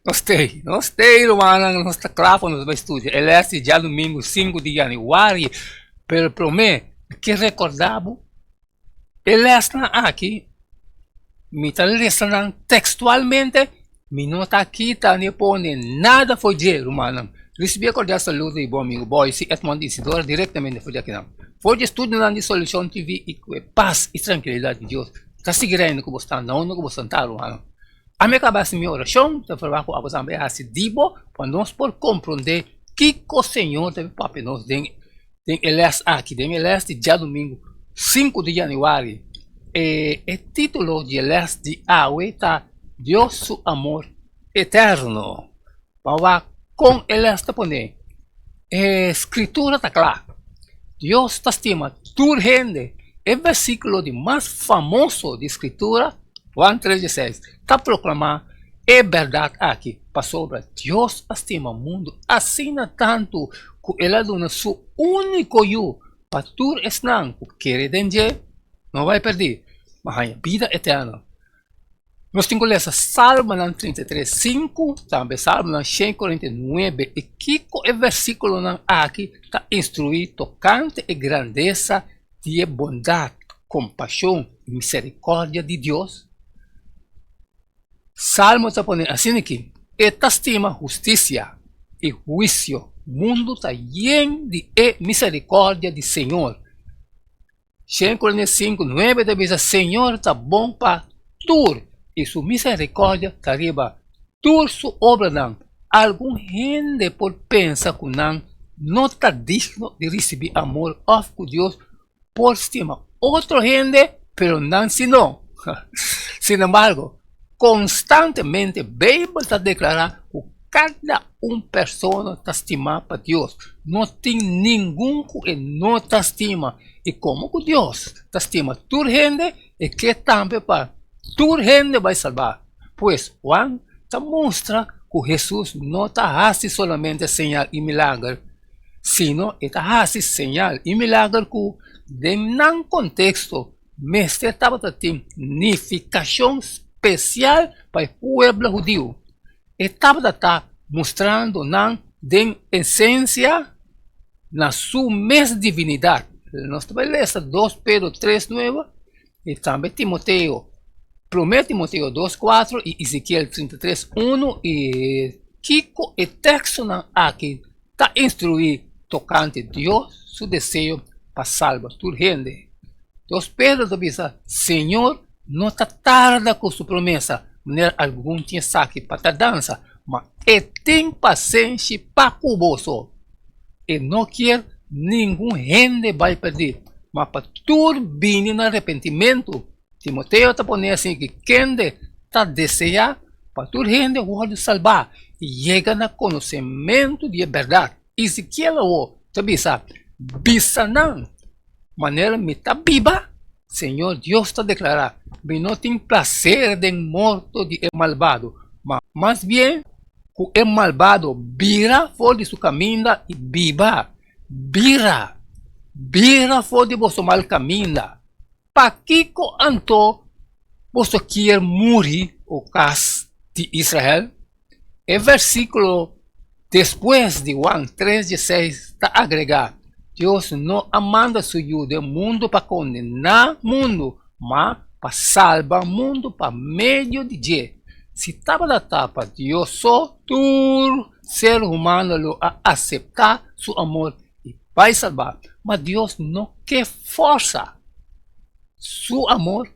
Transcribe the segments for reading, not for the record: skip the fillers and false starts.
Nos t'ei, nos t'ei rumannan, nos ta kla pa nos bai studia e lès di djadumingu sinku di yanüari. Pero promé mi ke rekordá bo e lèsnan aki mi ta lesa nan tekstualmente, mi no ta kita ni pone nada for dje rumannan. Risibí e kordial saludo di bo amigu Boyce Edmond Isidora direktamente for di akinan. For di estudionan di Solushon TV i ku e pas i trankilidat di Dios ta sigui reina ku bo sta na unda ku bo sta rumannan. Ami a kaba hasi mi orashon, ta ferwagt ku abo tambe a hasi di bo, pa nos por komprondé kiko Señor ta papia nos den den e lès aki, den e lès di djadumingu sinku di yanüari. E e título di e lès di awe ta Dios su amor eterno. Pa wak kon e lès ta pone. E Skritura ta kla, Dios ta stima tur hende. E versíkulo di mas famoso di Skritura, Juan tres dieseis, ta proklamá e bèrdat aki, Pasobra Dios a stima mundu asina tantu ku el a duna su úniko Yu, pa tur esnan ku kere den dje no bai pèrdí, ma haña bida eterno. Nos tin ku lesa Salmonan 33, 5, tambe Salmonan 149. I kiko e versíkulonan aki ta instruí tokante e grandesa di e bondat, kompashon i miserikòrdia di Dios? Salmo ta pone asina aki, E ta stima hustisia i huisio, mundu ta yen di e miserikòrdia di Señor. 145, 9 ta bisa, Señor ta bon pa tur, i su misericordia ta riba tur su obranan. Algun hende por pensa ku nan no ta digno di risibí amor òf ku Dios por stima otro hende, pero nan si no. Sinembargo, konstantemente Beibel ta deklará ku kada un persona ta stimá pa Dios. No tin ningun ku e no ta stima. I komo ku Dios ta stima tur hende, e ke tambe pa tur hende bai salbá. Pues, Juan ta mustra ku Hesus no ta hasi solamente señal i milager, sino e ta hasi señal i milager ku den nan konteksto mester tabata tin nifikashon spesial pa e pueblo hudiu. E tabata ta mustrando nan den esensia na su mes divinidat. Nos ta bai lesa dos Pedro tres nuebe i tambe Timoteo, promé Timoteo dos kuatro i Ezekiel 33 unu i kiko e tekstonan aki ta instruí tokante Dios su deseo pa salba tur hende. Dos Pedro ta bisa, Señor no ta tarda ku su promesa, manera algun tin esaki pa tardansa, ma e tin pasenshi pa ku boso. E no kier ningun hende bai perdí, ma pa tur bini na arepentimentu. Timoteo ta pone asin ki kende ta deseá pa tur hende wòrdu salbá i yega na konosementu di e bèrdat. Ezekiel awor ta bisa, Bisa nan, Manera mi ta biba, Señor Dios ta deklará, mi no tin plaser den morto di e malbado, ma mas bien ku e malbado bira for di su kaminda i biba. Bira! Bira for di boso mal kaminda! Pakiko anto boso kier muri, o kas di Israel? E versíkulo despues di Juan tres dieseis ta agregá, Dios no a manda su Yu den mundu pa kondená mundu, ma pa salba mundu pa medio di dje. Si tabata ta pa Dios so, tur ser humano lo a aseptá su amor i bai salbá. Ma Dios no ke fòrsa su amor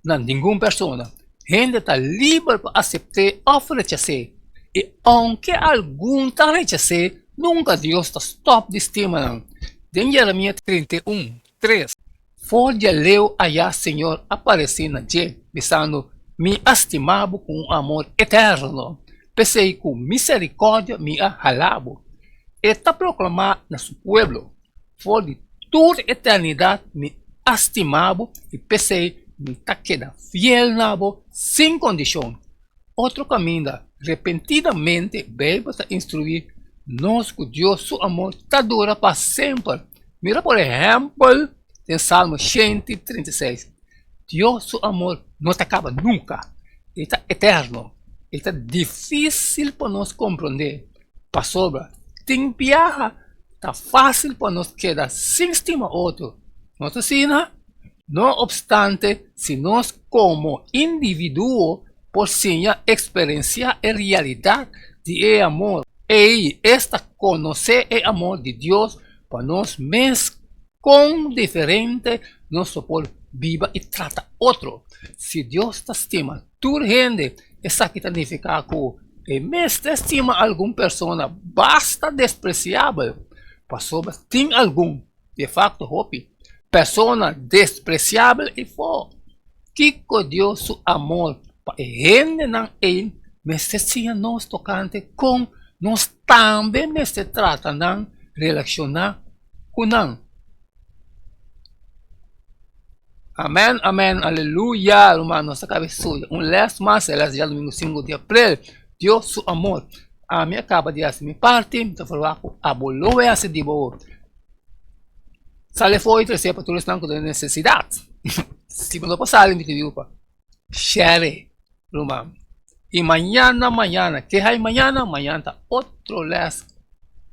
na ningun persona. Hende ta liber pa asept'é òf rechas'é. I ounke algun ta rechas'é, nunka Dios ta stòp di stima nan. Den Jeremias 31, 3. For di aleu ayá Señor a paresé na dje, bisando, Mi a stima bo ku un amor eterno, p'esei ku miserikòrdia mi a hala bo. E ta proklamá na su pueblo, For di tur eternidat mi a stima bo i p'esei mi ta keda fiel na bo sin kondishon. Otro kaminda, repentidamente Beibel ta instruí nos ku Dios su amor ta dura pa semper. Mira por ehèmpel den Salmo 136. Dios su amor no ta kaba nunka, e ta eterno. E ta difísil pa nos komprondé, pasobra tin biaha ta fásil pa nos keda sin stima otro, no ta asina? No opstante, si nos komo individuo por siña eksperensiá e realidat di e amor ei, esta konosé e amor di Dios pa nos mes, kon diferente nos lo por biba i trata otro. Si Dios ta stima tur hende, esaki ta nifiká ku e mester stima algun persona basta despresiabel, pasobra tin algun De facto hopi persona despreciabel ei for. Kico Dios su amor pa e hendenan ei mester siña nos tocante con nos tambe mester trata nan, relaciona cu nan? Amen, amen, aleluya, ruman, nos a caba estudia un les mas, e les djadomingo 5 di april, Dios su amor. Ami a caba di haci mi parti, mi ta verwagt cu abo lo bay haci di bo. Sali afó y trece pa tur esnan cu ta den necesidad. Si bo no por sali, mi ta diu pa share, ruman. Y mañana, mañana, ke hay mañana? Mañana ta otro les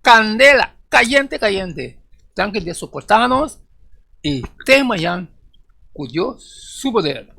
candela, cayente, cayente. Danki di soporta nos y te mañan cu Dios su poder.